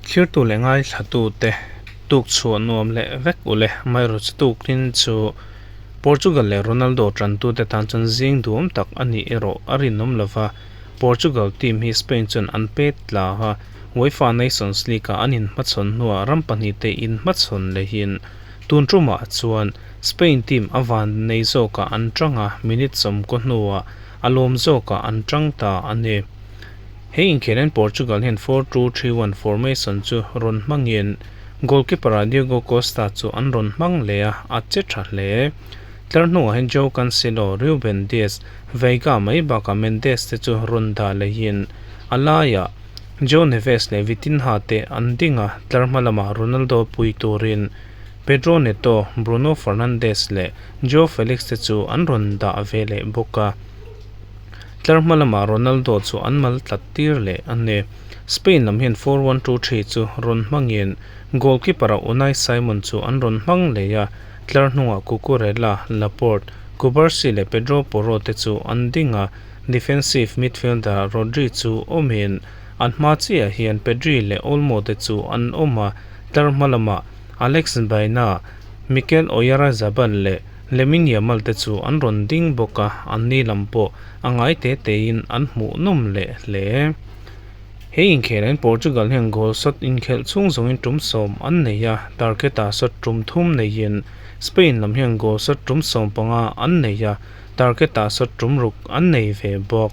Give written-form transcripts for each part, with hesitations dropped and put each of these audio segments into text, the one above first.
Thlirtu leh ngaithlatute tuk chhuah nuam leh vek ule. Amaherawhchu tukin chu Portugal leh Ronaldo tantute tan chuan zing duam tak a nih erawh a rinawm lo va, Portugal team hi Spain chuan an pet tla a, UEFA Nations League-ah an inhmachhawn hnuah ram pahnihte inhmachhawn lehin tun tumah chuan Spain team a van nei zawkah an tang a, minute 90 hnuah a lawm zawkah an tang ta a ni. He inkhelhin Portugal hian 4-2-3-1 formation chu rawn hmangin goalkeeper-ah Diogo Costa chu an rawn hmang leh a, a che tha hle. Tlar hnungah hian Joao Cancelo, Ruben Dias, Veiga mai bakah Mendes te chu rawn dah lehin a laiah Joao Neves leh Vitinha te an ding a, tlar hma lamah Ronaldo pui turin Pedro Neto, Bruno Fernandes leh Joao Felix te chu an rawn dah ve leh bawk a. Tlar hma lamah Ronaldo chu an mal tlat tir leh a ni. Spain lam hian 4-1-2-3 chu rawn hmangin goalkeeper-a Unai Simon chu an rawn hmang leh a, tlar hnungah Cucurella, Laporte, Cubarsi leh Pedro Porro te chu an ding a, defensive midfielder Rodri chu awmin an hma chiahah hian Pedri leh Olmo te chu an awm a, tlar hma lamah Alex Baena, Mikel Oyarzabal leh Lamine Yamal te chu an rawn ding bawk a, anni lam pawh a ngai te tein an hmuh nawm leh hle. He inkhelhin Portugal hian goal shot inkhelh chhung zawngin tum 10 an nei a, target-ah shot tum thum neiin Spain lam hian goal shot tum 15 an nei a, target-ah shot tum ruk an nei ve bawk.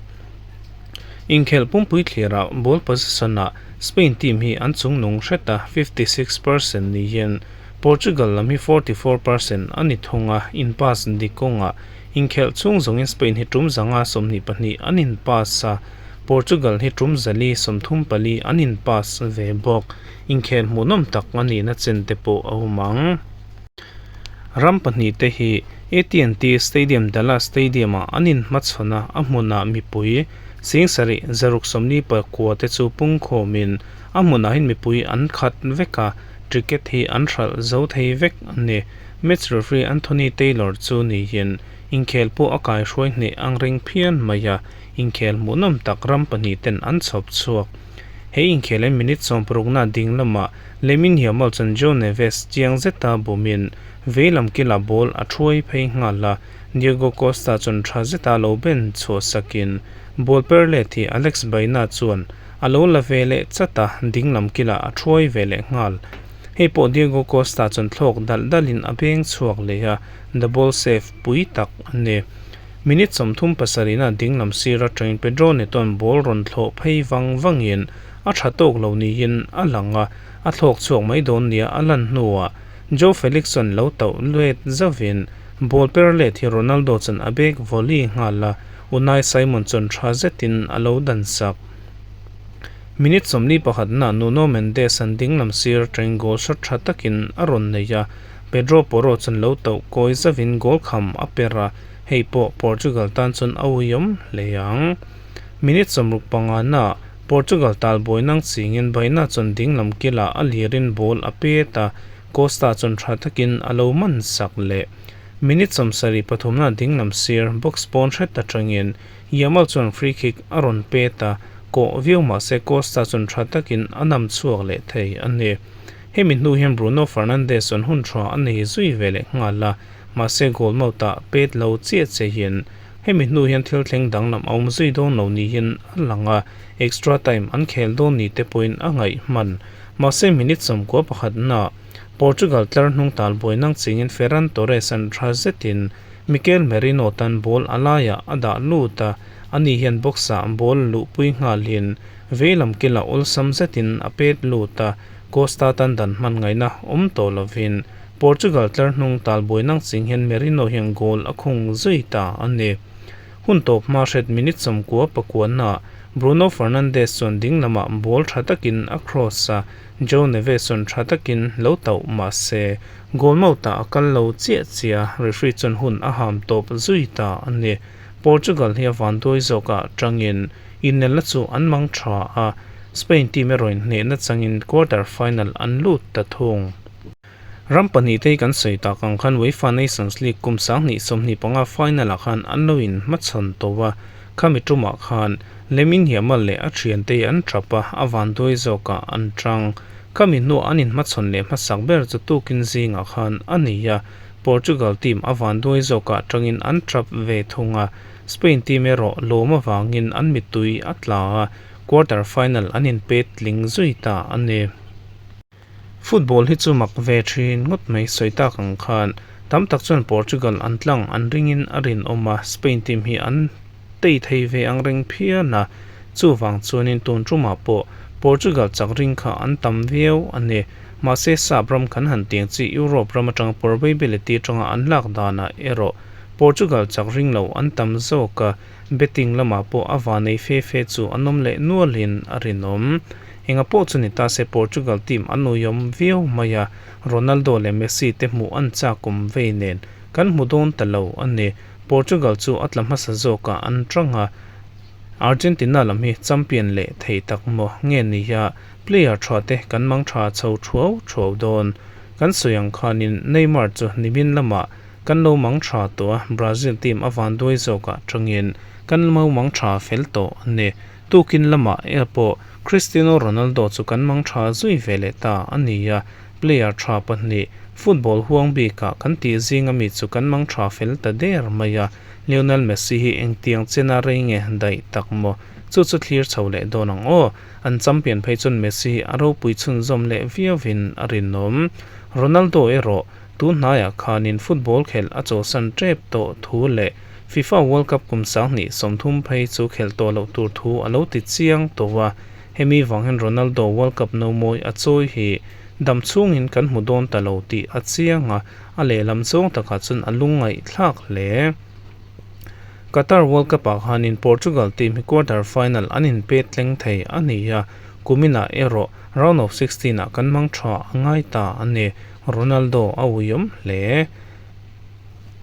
Inkhelh pumpui thlirah ball possession-ah Spain team hi an chungnung hret a, 56% niin Portugal lam hi 44% a ni thung a, in pass dik kawngah inkhelh chhung zawngin Spain hi tum 122 an in pass a, Portugal hi tum 434 an in pass ve bawk. Inkhel hmuhnawm tak a nihna chen te pawh a awm ang. Ram pahnihte hi AT&T Stadium Dallas Stadium-ah an inhmachhawn a, a hmunah mipui 7649 te chu pungkhawmin a hmunah hian mipui an khat vek a, Ticket hi an hralh zo thei vek a ni. Match referee Anthony Taylor chu niin inkhel pawh a kaihruai hneh ang reng phian mai a, inkhel hmuhnawm tak ram pahnih ten an chhawp chhuak. He inkhel in minute 60 na ding lamah Lamine Yamal chuan Joao Neves chiang zeta bumin veilam kila ball a thuai phei nghal a, Diogo Costa chuan tha zeta lo ben chhuah sakin ball per let hi Alex Baena chuan A lo la ve leh chat a, ding lam kilah a thuai ve leh nghal. Hei pawh Diego Costa chuan thlawk dalh dalhin a beng chhuak leh a, double save pui tak a ni. Minute 37 na ding lam sir atangin Pedro Neto-a'n ball rawn thlawh phei vang vangin a tha tawk lo niin a lang a, a thlawk chhuak mai dawn nia a lan hnuah Joao Felix chuan lo tauh let zauhin ball per let hi Ronaldo chuan a bag volley nghal a, Unai Simon chuan tha zetin a lo dan sak. Minute 41 na Nuno Mendes an dinglam sir atangin goal shot tha takin a rawn nei a, Pedro Porro chuan lo tauh kawi zauhin goal kham a per a, hei pawh Portugal tan chuan a uiawm hle ang. Minute 65 na Portugal talbuai nang chingin Baena chuan dinglam kilah a lirin ball a pet a, Costa chuan tha takin a lo man sak leh. Minute 73 na dinglam sir box pawn hret atangin Yamal chuan free kick a rawn pet a, kawh viau mah se Costa chuan tha takin a nam chhuak leh thei a ni. Hemi hnu hian Bruno Fernandes chuan hun tha a nei zui ve leh nghal a, mahse goal mouth ah pet lo chiah che hian hemi hnu hian thil thleng danglam a awm zui dawn lo niin a lang a, extra time an khel dawn ni te pawhin a ngaih hman. Mahse minute 91 na Portugal tlar hnung talbuai nang chingin Ferran Torres an tha zetin Mikel Merino tan ball a laiah a dah lut a, ani hian box-ah ball luhpui nghalin veilam kila awlsam zetin a pet lut a, Costa tan dan hman ngaihna awm tawh lovin Portugal tlar hnung talbuai nang ching hian Merino hian goal a khung zui ta a ni. Hun tawp hma hret minute 99 naah Bruno Fernandes chuan ding lamah ball tha takin a cross a, Joao Neves chuan tha takin lo tauh mah se Goal mouth-ah a kal lo chiah chiah a, referee chuan hun a ham tawp zui ta a ni. Portugal hi a vanduai zawkah tangin inelna chu an mang tha a, Spain team erawhin hnehna changin quarter final an lut ta thung. Ram pahnih te hi kan sawi tak ang khan UEFA Nations League kum 2025 final-ah khan an lo inhmachhawn tawh a, khami tumah khan Lamine Yamal leh a thiante hi an tap a, a vanduai zawkah an tang. Khami hnuah an inhmachhawn leh hmasak ber chu tukin zingah khan a ni a, Portugal team a vanduai zawkah tangin an tap ve thung a, Spain team erawh lawm avangin an mittui a tla a, quarter final an inpet tling zui ta a ni. Football hi chu mak ve thin ngawt mai sawi tak ang khan tam tak chuan Portugal an tlang an ringin a rinawm a, Spain team hi an tei thei ve ang reng phian a, chuvang chuanin tun tumah pawh Portugal chak ring kha an tam viau a ni. Mahse sap ram kan han tiang chi Europe ram atanga probability atanga an lak danah erawh Portugal chak ring lo an tam zawk a, Betting lamah pawh a vanei fe fe chu an awm leh nualin a rinawm. Enga pawh chu ni ta se Portugal team an uiawm viau mai a, Ronaldo leh Messi te hmuh an chak awm vei nen kan hmu dawn ta lo a ni. Portugal chu a tla hmasa zawkah an tang a, Argentina lam hi champion leh thei tak maw nge nia player tha te kan mang tha chho thuau thuau dawn. Kan sawi ang khanin Neymar chu nimin lamah Kan lo mang tha tawh a, Brazil team a vanduai zawkah tangin kan lo mang tha fel tawh a ni. Tukin lamah er pawh Cristiano Ronaldo chu kan mang tha zui ve leh ta a ni a, player tha pahnih football huang bikah kan tih zing ami chu kan mang tha fel ta der mai a, Lionel Messi hi engtiang chena rei nge daih tak maw? Chu chu thlir chho leh dawn ang aw. An champion phei chuan Messi hi a ropui chhunzawm leh viauin a rinawm. Ronaldo erawh Tun hnaiah khanin football khelh a chawlhsan tep tawh thu leh FIFA World Cup kum 2030 phei chu khelh tawh loh tur thu a lo ti chiang tawh a, hemi vang hian Ronaldo World Cup no mawi a chawi hi dam chhungin kan hmu dawn ta lo tih a chiang a, a lehlam zawng takah chuan a lungngaihthlak hle. Qatar World Cup ah khanin Portugal team hi quarter final an inpet tleng thei a ni a, kuminah erawh round of 16 ah kan hmang tha a ngai ta a ni. Ronaldo a uiawm hle.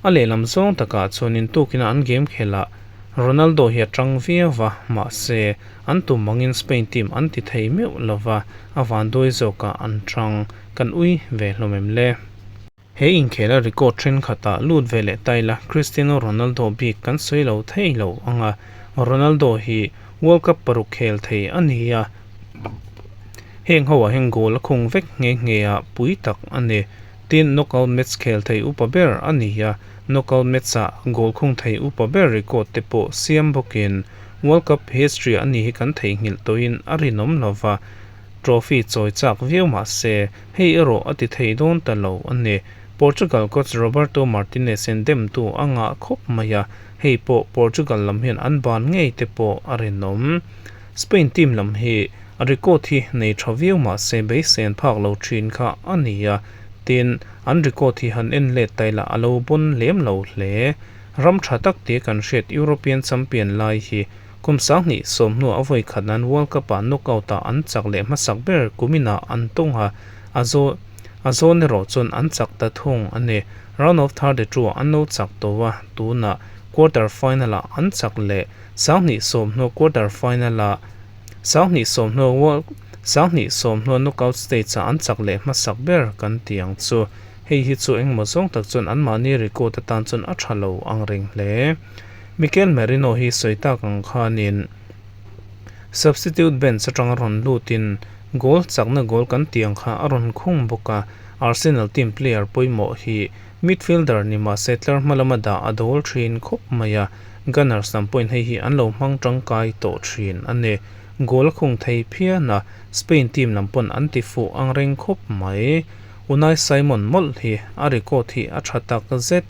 A lehlam zawng takah chuanin tukina an game khelh ah Ronaldo hi a tang viau va, mahse an tum angin Spain team an ti thei meuh lo va, a vanduai zawkah an tang. Kan ui ve hlawm em le? He inkhela record thenkhatah lut ve leh ta ila Cristiano Ronaldo bik kan sawi lo thei lo ang a, Ronaldo hi World Cup paruk khel thei a ni a, Heng ho ah hian goal a khung vek nghe nghe a pui tak a ni. Tin, knockout match khel thei upa ber a ni a, knockout match ah goal khung thei upa ber record te pawh siam bawkin World Cup history a ni hi kan theihnghilh tawhin a rinawm lo va, trophy chawi chak viau mah se hei erawh a ti thei dawn ta lo a ni. Portugal coach Roberto Martinez in demtu a ngah khawp mai a, hei pawh Portugal lam hian an ban ngei te pawh a rinawm. Spain team lam hi a record hi nei tha viau mah se beisen phak lo thin kha a ni a, tin, an record hi han en let ta ila a lo bawn lem lo hle. Ram tha tak tia kan hriat European champion lai hi kum 2010 hnuah a vawi khat nan World Cup ah knockout ah an chak leh hmasak ber kuminah an tawng a, a zaw a zawn erawh chuan an chak ta thung a ni. Round of 32 ah an lo chak tawh a, tunah quarter final ah an chak leh. 2010 quarter final-ah 2010 World 2010 knockout stage-ah an chak leh hmasak ber kan ti ang chu. Hei hi chu engemaw zawng tak chuan anmahni record atan chuan a tha lo ang reng hle. Mikel Merino hi sawi tak ang khanin substitute bench atanga rawn lutin goal chakna goal kan ti ang kha a rawn khung bawk a, Arsenal team player pawimawh hi Midfielder ni mah se tlar hma lama dah a dawl thin khawp mai a, Gunners lam pawhin hei hi an lo hmang tangkai tawh thin a ni. Goal a khung thei phian a, Spain team lam pawn an ti fuh ang reng khawp mai. Unai Simon mawlh hi a record hi a tha tak zet.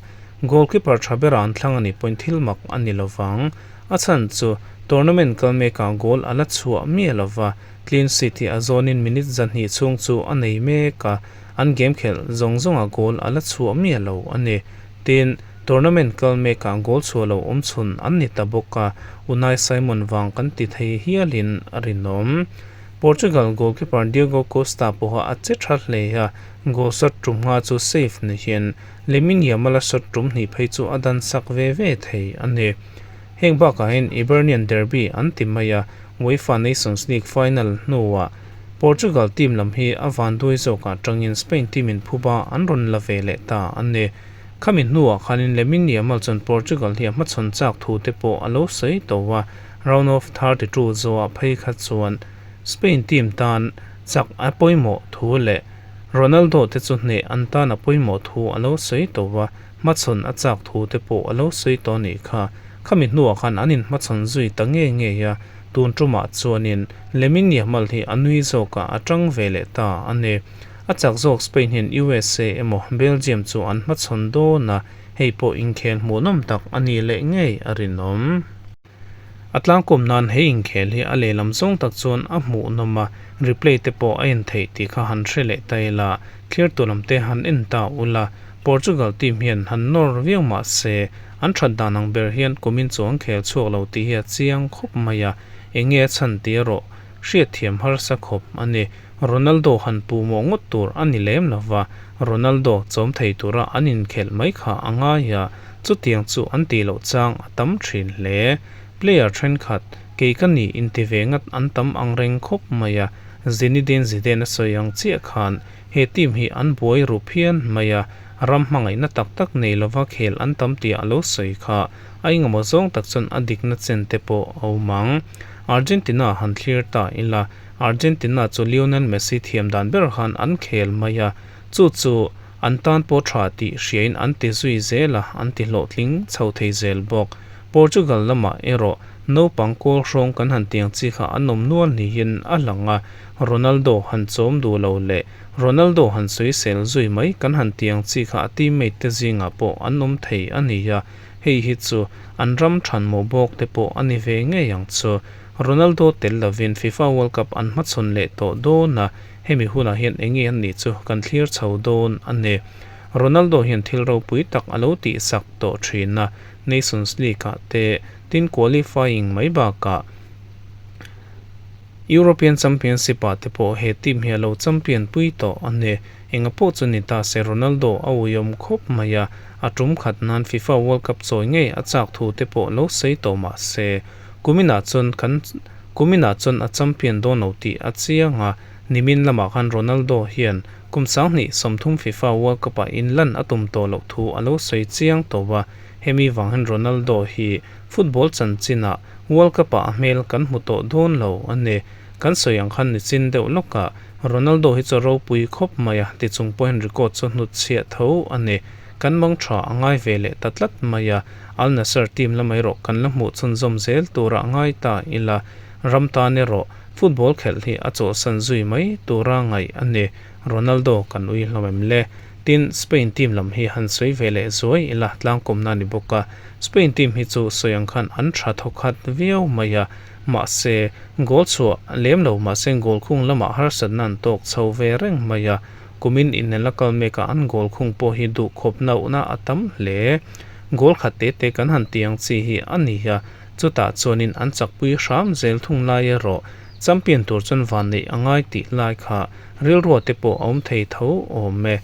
Goalkeeper tha bera an thlang a nih pawhin thil mak a ni lovang. A chhan chu tournament kal mekah goal a la chhuah miah lova, clean sheet hi a zawnin minute 200 chhung chu a nei mek a. An game khelh zawng zawnga goal a la chhuah miah lo a ni. Tin, tournament kal mekah goal chhuah lo awm chhun an ni ta bawk a, Unai Simon vang kan ti thei hialin a rinawm. Portugal goalkeeper Diogo Costa pawha a che tha hle a, goal shot tum nga chu save niin Lamine Yamal-a shot tum hnih phei chu a dan sak ve ve thei a ni. Heng bakah hian Iberian Derby an ti mai a, UEFA Nations League final hnuah Portugal team lam hi a vanduai zawkah tangin Spain team in phuba an rawn la ve leh ta a ni. Khami hnuah khanin Lamine Yamal chuan Portugal hi a hmachhawn chak thu te pawh a lo sawi tawh a, round of 32 zawhah phei kha chuan Spain team tan chak a pawimawh thu leh Ronaldo te chu hneh an tan a pawimawh thu a lo sawi tawh a, hmachhawn a chak thu te pawh a lo sawi tawh a nih kha. Khami hnuah khan an inhmachhawn zui ta ngei ngei a, tun tumah chuanin Lamine Yamal hi a nui zawkah a tang ve leh ta a ni. A chak zawk Spain hian USA emaw Belgium chu an hmachhawn dawn a, hei pawh inkhel hmuhnawm tak a ni leh ngei a rinawm. A tlangkawm nan he inkhel hi a lehlam zawng tak chuan a hmuhnawm a, replay te pawh a en theih tih kha han hre leh ta ila, thlirtu lam te han en ta ula, Portugal team hian han nawr viau mah se, an that dan ang ber hian kumin chu an khel chhuak lo tih hi a chiang khawp mai a, eng nge a chhan tih erawh hriatthiam harsa khawp a ni. Ronaldo han puh mawh ngawt tur a ni lem lo va, Ronaldo chawm thei tura an inkhelh mai kha a ngai a, chutiang chu an tih loh chang a tam thin hle. Player thenkhat, kei ka ni inti ve ngat an tam ang reng khawp mai a, Zinedine Zidane a sawi ang chiah khan he team hi an buai ru phian mai a, ram hmangaihna tak tak nei lova khel an tam tih a lo sawi kha a engemaw zawng tak chuan a dikna chen te pawh a awm ang. Argentina han thlir ta ila, Argentina chu Lionel Messi thiam dan ber khan an khel mai a, chu chu an tan pawh tha tih hriain an ti zui zel a, an ti hlawhtling chho thei zel bawk. Portugal lamah erawh naupang kawl hrawng kan han tiang chi kha an awm nual niin a lang a, Ronaldo han chawm duh lo leh Ronaldo han sawisel zui mai kan han tiang chi kha a teammate te zingah pawh an awm thei a ni a, hei hi chu an ram thanmawh bawk te pawh a ni ve ngei ang chu. Ronaldo tel lovin FIFA World Cup an hmachhawn leh tawh dawn a, hemi hunah hian eng nge an nih chu kan thlir chho dawn a ni. Ronaldo hian thil ropui tak a lo tihsak tawh thin a, Nations League-ah te tin qualifying mai bakah European Championship-ah te pawh he team hi a lo champion pui tawh a ni. Enga pawh chu ni ta se Ronaldo a uiawm khawp mai a, a tum khat nan FIFA World Cup chawi ngei a chak thu te pawh lo sawi tawh mah se, Kuminah chuan kan Kuminah chuan a champion dawn lo tih a chiang a, nimin lamah khan Ronaldo hian kum 2030 FIFA World Cup-ah inlan a tum tawh loh thu a lo sawi chiang tawh a, hemi vang hian Ronaldo hi football chanchinah World Cup-ah a hmel kan hmu tawh dawn lo a ni. Kan sawi ang khan nichin deuh lawkah Ronaldo hi chu a ropui khawp mai a, tichung pawh hian record chu hnutchhiah tho a ni. Kan mang tha a ngai ve leh ta tlat mai a, Al Nassr team lamah erawh kan la hmuh chhunzawm zel tura a ngai ta ila, ram tan erawh football khelh hi a chawlhsan zui mai tura ngaih a ni. Ronaldo kan ui hlawm em le? Tin, Spain team lam hi han sawi ve leh zuai ila tlangkawmna a ni bawk a, Spain team hi chu sawi ang khan an tha thawkhat viau mai a, mahse goal chhuah lem lo mahse goal khung lamah harsatna an tawk chho ve reng mai a, Kumin inel a kal mek a, an goal khung pawh hi duh khawp nauhna a tam hle. Goal khat te te kan han tih ang chi hi a ni a, chutah chuanin an chakpui hram zel thung lai erawh champion tur chuan van neih a ngai tih lai kha rilrua te pawh a awm thei tho awm e.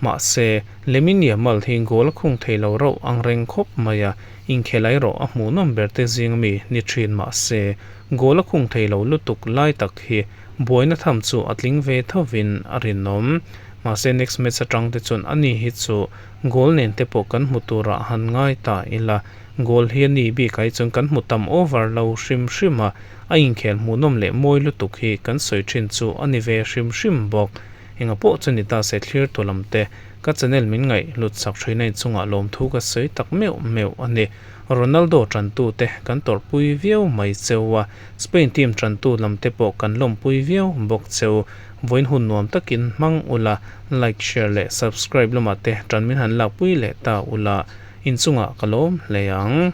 Mahse, Lamine Yamal hi goal a khung thei lo rauh ang reng khawp mai a, inkhel erawh a hmuhnawm ber te zing ami ni thin mahse, goal a khung thei lo lutuk lai tak hi Buaina tham chu a tling ve thovin a rinawm. Mahse next match atang te chuan ani hi chu goal nen te pawh kan hmu turah han ngai ta ila. Goal hi a ni bik ai chuan kan hmu tam over lo hrim hrim a, a inkhel hmuhnawm leh mawi lutuk hi kan sawi thin chu a ni ve hrim hrim bawk. Enga pawh chu ni ta se thlir tu lam te ka channel min ngaih hlut sak thin a inchungah lawmthu ka sawi tak meuh meuh a ni. Ronaldo tantu te kan tawrhpui viau mai cheu a, Spain team tantu lam te pawh kan lawmpui viau bawk cheu. Vawiin hun nuam takin hmang ula, like, share leh subscribe lamah te tan min han lakpui leh ta ula, inchungah ka lawm hle ang.